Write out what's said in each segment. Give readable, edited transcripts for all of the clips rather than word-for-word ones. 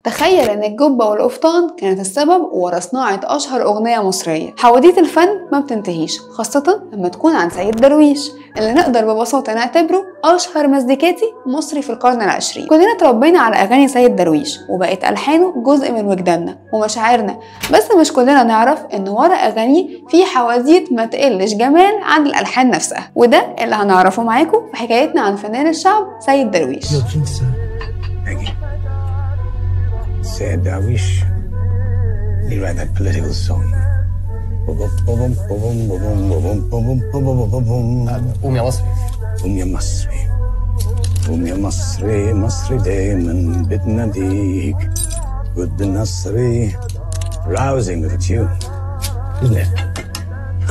تخيل ان الجبة والقفطان كانت السبب ورا صناعة اشهر اغنية مصرية. حواديت الفن ما بتنتهيش، خاصة لما تكون عن سيد درويش اللي نقدر ببساطة نعتبره اشهر مزيكاتي مصري في القرن العشرين. كلنا اتربينا على اغاني سيد درويش وبقت الحانه جزء من وجداننا ومشاعرنا، بس مش كلنا نعرف ان ورا اغانيه في حواديت ما تقلش جمال عن الالحان نفسها، وده اللي هنعرفه معاكم في حكايتنا عن فنان الشعب سيد درويش. Said Darwish, he write that political song. قوم يا مصري، قوم يا مصري، قوم يا مصري، مصري دايما بتناديك good بالنصري. Rousing little tune, isn't it?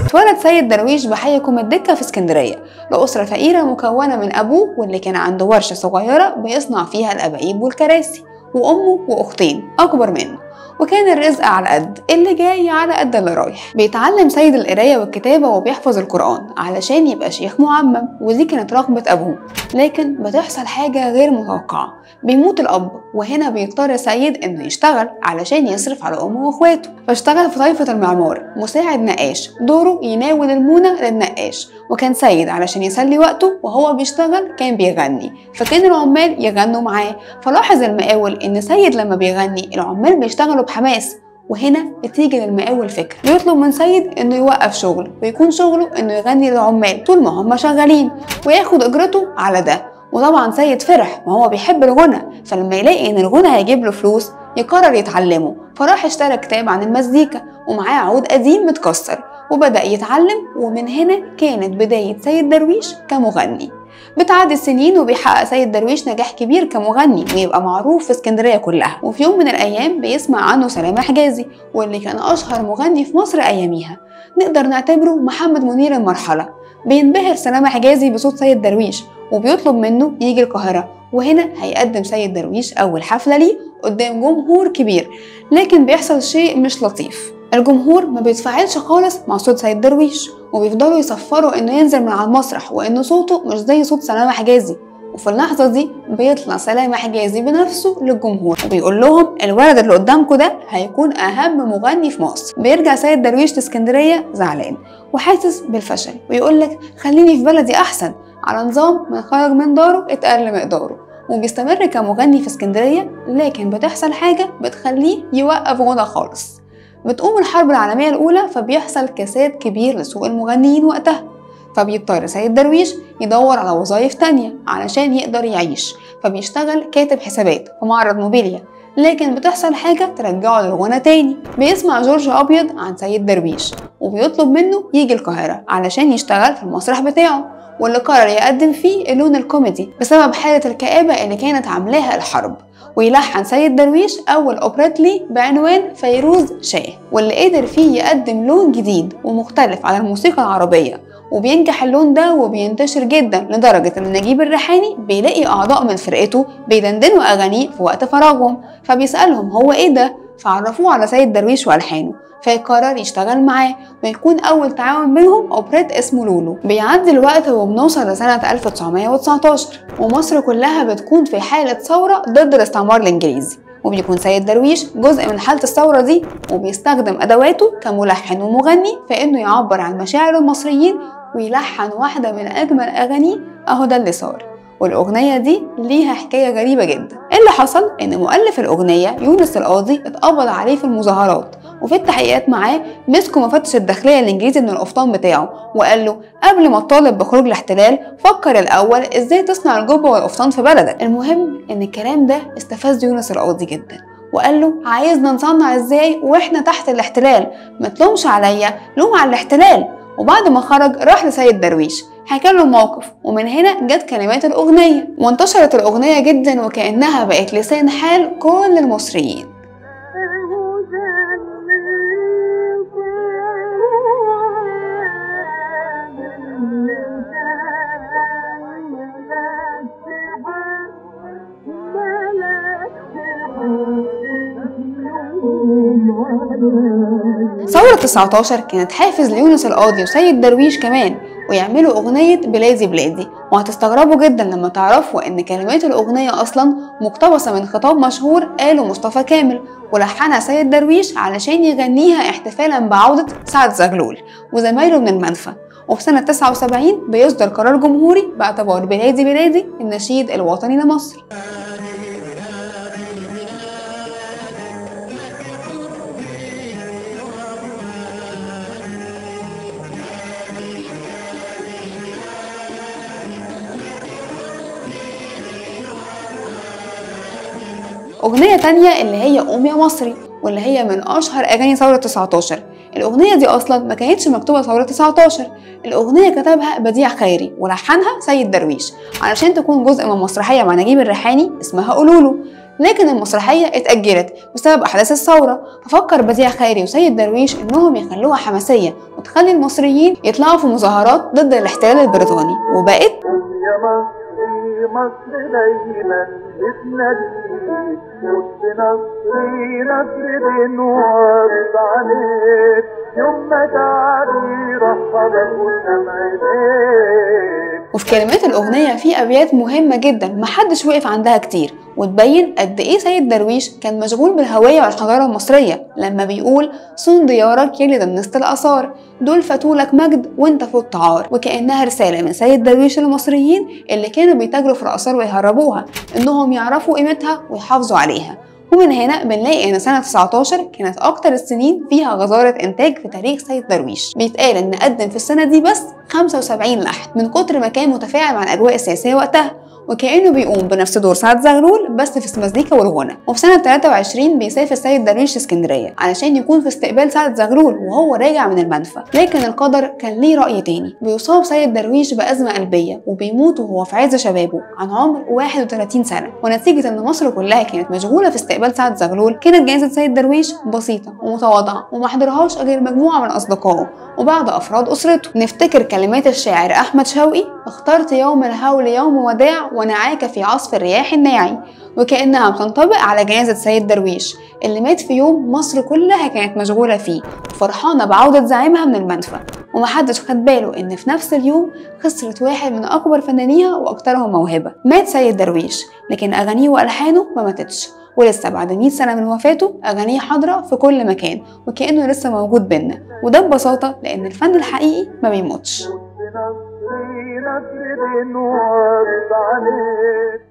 اتولد سيد درويش بحي كوم الدكة في اسكندرية لأسرة فقيرة مكونة من أبوه واللي كان عنده ورشة صغيرة بيصنع فيها الأبايب والكراسي، وأمه وأختين أكبر منه، وكان الرزق على قد اللي جاي على قد اللي رايح. بيتعلم سيد القراية والكتابة وبيحفظ القرآن علشان يبقى شيخ معمم، ودي كانت رغبة أبوه. لكن بتحصل حاجة غير متوقعة، بيموت الأب، وهنا بيضطر سيد إنه يشتغل علشان يصرف على أمه وإخواته. فاشتغل في طائفة المعمار مساعد نقاش، دوره يناول المونة للنقاش. وكان سيد علشان يسلي وقته وهو بيشتغل كان بيغني، فكان العمال يغنوا معاه. فلاحظ المقاول إن سيد لما بيغني العمال بيشتغلوا بحماس، وهنا بتيجي للمقاول فكرة، بيطلب من سيد انه يوقف شغل ويكون شغله انه يغني للعمال طول ما هم شغالين وياخد اجرته على ده. وطبعا سيد فرح، ما هو بيحب الغنى، فلما يلاقي ان الغنى هيجيب له فلوس يقرر يتعلمه. فراح اشترى كتاب عن المزيكا ومعاه عود قديم متكسر وبدأ يتعلم، ومن هنا كانت بداية سيد درويش كمغني. بتعدي السنين وبيحقق سيد درويش نجاح كبير كمغني ويبقى معروف في اسكندرية كلها. وفي يوم من الأيام بيسمع عنه سلامة حجازي واللي كان أشهر مغني في مصر أياميها، نقدر نعتبره محمد منير المرحلة. بينبهر سلامة حجازي بصوت سيد درويش وبيطلب منه يجي القاهرة، وهنا هيقدم سيد درويش أول حفلة ليه قدام جمهور كبير. لكن بيحصل شيء مش لطيف، الجمهور ما بيتفاعلش خالص مع صوت سيد درويش وبيفضلوا يصفروا انه ينزل من على المسرح وان صوته مش زي صوت سلامة حجازي. وفي اللحظة دي بيطلع سلامة حجازي بنفسه للجمهور وبيقول لهم الولد اللي قدامكم ده هيكون أهم مغني في مصر. بيرجع سيد درويش لاسكندرية زعلان وحاسس بالفشل ويقول لك خليني في بلدي أحسن، على نظام من خرج من داره اتقل مقداره. وبيستمر كمغني في اسكندرية، لكن بتحصل حاجة بتخليه يوقف غنى خالص. بتقوم الحرب العالمية الأولى، فبيحصل كساد كبير لسوق المغنيين وقتها، فبيضطر سيد درويش يدور على وظائف تانية علشان يقدر يعيش. فبيشتغل كاتب حسابات في معرض موبيليا، لكن بتحصل حاجة ترجعه للغنى تاني. بيسمع جورج أبيض عن سيد درويش وبيطلب منه يجي القاهرة علشان يشتغل في المسرح بتاعه، واللي قرر يقدم فيه اللون الكوميدي بسبب حالة الكآبة اللي كانت عاملاها الحرب. ويلحن سيد درويش أول أوبريت ليه بعنوان فيروز شاه، واللي قدر فيه يقدم لون جديد ومختلف على الموسيقى العربية. وبينجح اللون ده وبينتشر جدا لدرجة إن نجيب الريحاني بيلاقي أعضاء من فرقته بيدندنوا أغانيه في وقت فراغهم، فبيسألهم هو إيه ده؟ فعرفوه على سيد درويش وألحانه، فيقرر يشتغل معاه ويكون أول تعاون بينهم أوبريت اسمه لولو. بيعدي الوقت وبنوصل لسنة 1919 ومصر كلها بتكون في حالة ثورة ضد الاستعمار الإنجليزي، وبيكون سيد درويش جزء من حالة الثورة دي، وبيستخدم أدواته كملحن ومغني في إنه يعبر عن مشاعر المصريين ويلحن واحدة من أجمل أغانيه أهو ده اللي صار. والأغنية دي ليها حكاية غريبة جدا. اللي حصل إن مؤلف الأغنية يونس القاضي اتقبض عليه في المظاهرات، وفي التحقيقات معاه مسكوا مفتش الداخلية الإنجليزي من القفطان بتاعه وقال له قبل ما تطالب بخروج الاحتلال فكر الأول إزاي تصنع الجبة والقفطان في بلدك. المهم إن الكلام ده استفز يونس القاضي جدا وقال له عايزنا نصنع إزاي وإحنا تحت الاحتلال؟ ما تلومش عليا، لوم على الاحتلال. وبعد ما خرج راح لسيد درويش حكى له الموقف، ومن هنا جت كلمات الأغنية، وانتشرت الأغنية جدا وكأنها بقت لسان حال كل المصريين. ثورة 19 كانت حافز ليونس القاضي وسيد درويش كمان، ويعملوا أغنية بلادي بلادي. وهتستغربوا جدا لما تعرفوا إن كلمات الأغنية أصلا مقتبسة من خطاب مشهور قاله مصطفى كامل، ولحنها سيد درويش علشان يغنيها احتفالا بعودة سعد زغلول وزمايله من المنفى. وفي سنة 79 بيصدر قرار جمهوري باعتبار بلادي بلادي النشيد الوطني لمصر. أغنية تانية اللي هي قوم يا مصري، واللي هي من أشهر أغاني ثورة 19. الأغنية دي أصلا ما كانتش مكتوبة ثورة 19، الأغنية كتبها بديع خيري ولحنها سيد درويش علشان تكون جزء من مسرحية مع نجيب الريحاني اسمها قولولو، لكن المسرحية اتأجلت بسبب أحداث الثورة، ففكر بديع خيري وسيد درويش إنهم يخلوها حماسية وتخلي المصريين يطلعوا في مظاهرات ضد الاحتلال البريطاني، وبقت يا مصري مصر دايما بتناديك، وسط نصري نصر بنور عليك، يوم ما تعدي رحبك قدام عينيك. وفي كلمات الأغنية في أبيات مهمة جدا محدش وقف عندها كتير، وتبين قد إيه سيد درويش كان مشغول بالهوية والحضارة المصرية لما بيقول صون ديارك يلي دنست الآثار، دول فاتولك مجد وانت فوت عار. وكأنها رسالة من سيد درويش للمصريين اللي كانوا بيتاجروا في الآثار ويهربوها إنهم يعرفوا قيمتها ويحافظوا عليها. ومن هنا بنلاقي ان سنة 19 كانت اكتر السنين فيها غزارة انتاج في تاريخ سيد درويش. بيتقال ان قدم في السنة دي بس 75 لحن من كتر ما كان متفاعل مع الاجواء السياسية وقتها، وكأنه بيقوم بنفس دور سعد زغلول بس في المزيكا والغنى. وفي سنة 23 بيسافر سيد درويش اسكندرية علشان يكون في استقبال سعد زغلول وهو راجع من المنفى، لكن القدر كان ليه رأي تاني. بيصاب سيد درويش بأزمة قلبية وبيموت وهو في عز شبابه عن عمر 31 سنة. ونتيجة ان مصر كلها كانت مشغولة في استقبال سعد زغلول، كانت جنازة سيد درويش بسيطة ومتواضعة وما حضرهاش غير مجموعة من أصدقائه وبعض أفراد أسرته. نفتكر كلمات الشاعر أحمد شوقي: اخترت يوم الهول يوم وداع ونعاك في عصف الرياح الناعي، وكأنها بتنطبق على جنازة سيد درويش اللي مات في يوم مصر كلها كانت مشغولة فيه وفرحانة بعودة زعيمها من المنفى، ومحدش خد باله إن في نفس اليوم خسرت واحد من أكبر فنانيها وأكثرهم موهبة. مات سيد درويش لكن أغانيه وألحانه ما ماتتش، ولسه بعد 100 سنة من وفاته أغانيه حاضرة في كل مكان وكأنه لسه موجود بينا. وده ببساطة لأن الفن الحقيقي ما بيموتش. نصري نصر بنور عليك.